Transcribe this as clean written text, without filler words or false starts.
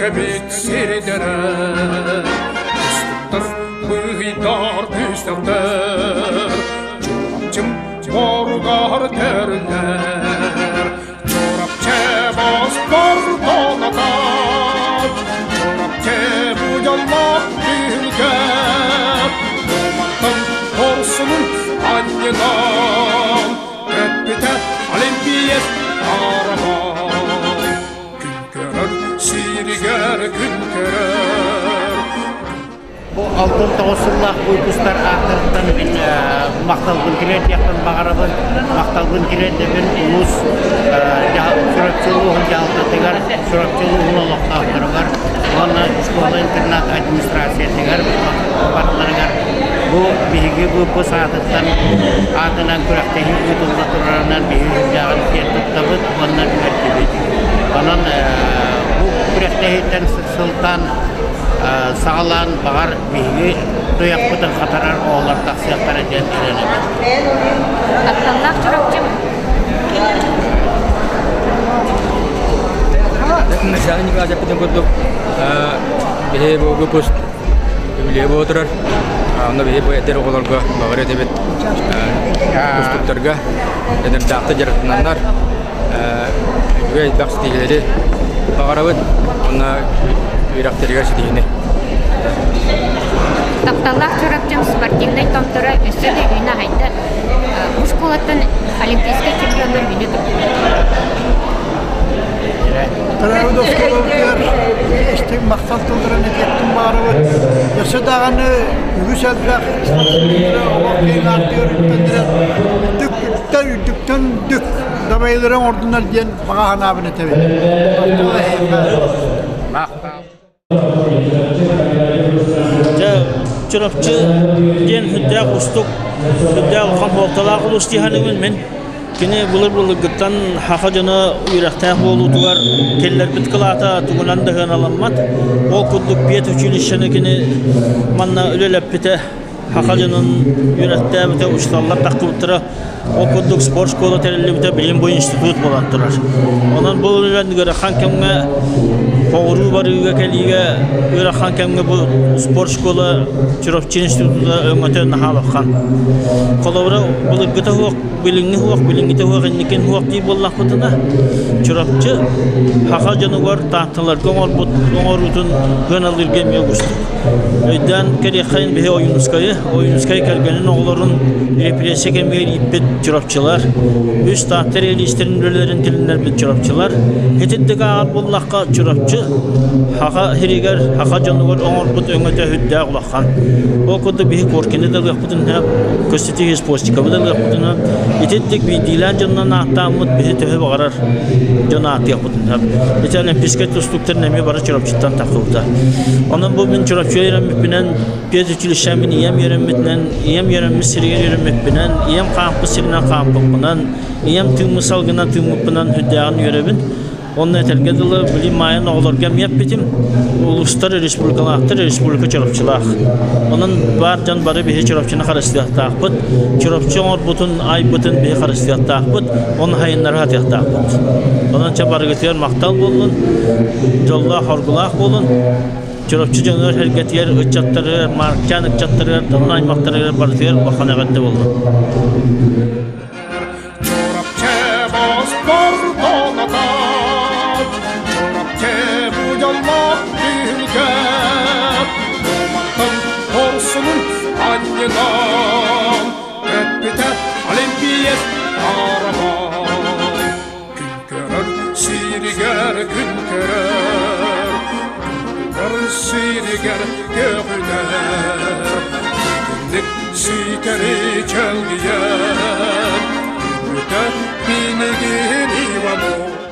Көмүскэбит сирдэрэ Кустуктар быһыйдар күстэхтэр Чурапчым боругар тэриллэр Чурапчы боспордонатар Чурапчы будьаллаах түһүлгэр Кумантан хорсунун анньынан Көппүтэ Олимпиец араман Күн көрөр сиригэр күн көрөр Бу 69 сыллаах выпустар ааттарыттан мин махталбын тириэрдиэхпин баҕарабын. Махталбын тириэрдэбин улуус Чурапчы улууһун дьаһалтатыгар, Чурапчы улууһун олохтоохторугар уонна школа-интернат администрациятыгар барыларыгар бу биһиги выпуск аатыттан аатынан күрэхтэһии ыытылла турарынан биһиги сүрдээҕин киэн туттабыт уонна үөрдүбүт. Онон бу күрэхтэһииттэн сылтаан саҕалаан баҕар биһиги туйахпытын хатарар оҕолор тахсыахтара диэн эрэнэбит. Тапталлаах Чурапчым. Михаил Николаевич эппитин курдук, биһи бу выпуск үбүлүөйэ буола турар. Онно биһи бу эдэр оҕолорго баҕар этэбит кустуктарга эдэрдаахта дьарыктананнар үчүгэй элбэх ситиһиилэри баҕарабыт уонна үөрэхтэригэр ситиһиини. Тапталлаах Чурапчым спортивнай томторо өссө да үүнэ аһайда. Бу школаттан олимпийскай чемпионнар үүнэ турдулар. Төрөөбүт оскуолабытыгар истиҥ махтал тылларын этиэхпин баҕарабыт. Өссө даҕаны үгүс элбэх спортсменнары олох киэҥ аартыгар үктэннэрэн үрдүк үрдүктэн үрдүк дабайыылары оҥордунар диэн баҕа санаабын этэбин. Махтал эһиэхэ. Дьэ, Чурапчы диэн сүрдээх уустук, сүрдээх улахан суолталаах улуус дии саныыбын мин. Кини былыр-былыргыттан саха дьоно үөрэхтээх буолуутугар киллэрбит кылаата тугунан да сыаналаммат. Ол курдук педучилищены кини манна үлэлэппитэ, саха дьонун үөрэхтээбитэ, учууталлар тахсыбыттара. Ол курдук спорт школа тэриллибитэ билим бу институт буолан турар. Онон бу үлэн ыарахан кэмҥэ хоҕуруу барыыга кэлиигэ ыарахан кэмҥэ бу спорт школа Чурапчы института өҥөтө наһаа улахан. Холобура былыргыта суох, билиҥҥи суох, билиҥҥитэ суох, инникин суох диир буоллахпытына Чурапчы саха дьонугар Таатталарга оҥорбут оҥоруутун сыаналыырга эмиэ уустук. Өйдөөн кэлиэххэйин биһи Ойуунускайы, Ойуунускай кэргэнин оҕолорун репрессия кэмигэр ииппит чурапчылар, үс Таатта реалистэрин үлэлэрин тилиннэрбит чурапчылар, итинник ааҕар буоллахха Чурапчы саха сиригэр, саха дьонугар оҥорбут өҥөтө сүрдээх улахан. Ол курдук биһи Коркины да ылыахпытын сөп, Константин Еспостиковы да ылыахпытын сөп. Итинник биирдиилээн дьонунан ааттааммыт биһи төһө баҕарар дьон ааттыахпытын сөп. Ити Олимпийскай тустууктарын эмиэ бары Чурапчыттан тахсыбыта. Онон бу мин Чурапчыга үөрэммиппинэн педучилищеҕа мин ийэм үөрэммитинэн, ийэм үөрэммит сиригэр үөрэммиппинэн, ийэм хаампыт сиринэн хаампыппынан, ийэм тыыммыт салгынан тыыммыппынан сүрдээҕин үөрэбин. Онно этэргэ дылы, били маайан оҕолорго эмиэ эппитим, улуустар республикалаахтар, республика Чурапчылаах. Онон баар дьон бары биһи Чурапчыны харыстыахтаахпыт. Чурапчы оҥорбутун, айбытын биһи харыстыахтаахпыт, оны хайыннары сатыахтаахпыт. Онон чэ барыгытыгар махтал буоллун, дьоллоох-оргулаах буолун. Чурапчы дьонугар-сэргэтигэр, ыччаттарыгар, Маарыкчаан ыччаттарыгар, дьонун аймахтарыгар барытыгар улахан эҕэрдэ буоллун. Чурапчы боспордонатар, Чурапчы бу дьоллоох түһүлгэ, Кумантан хорсунун анньынан, Көппүтэ Олимпиец араман. Күн көрөр сиригэр күн көрөр, Күн көрөр сиригэр көҕүлэр, Итинник ситэри чэлгийэр, Бүтэ пинигин Иванов.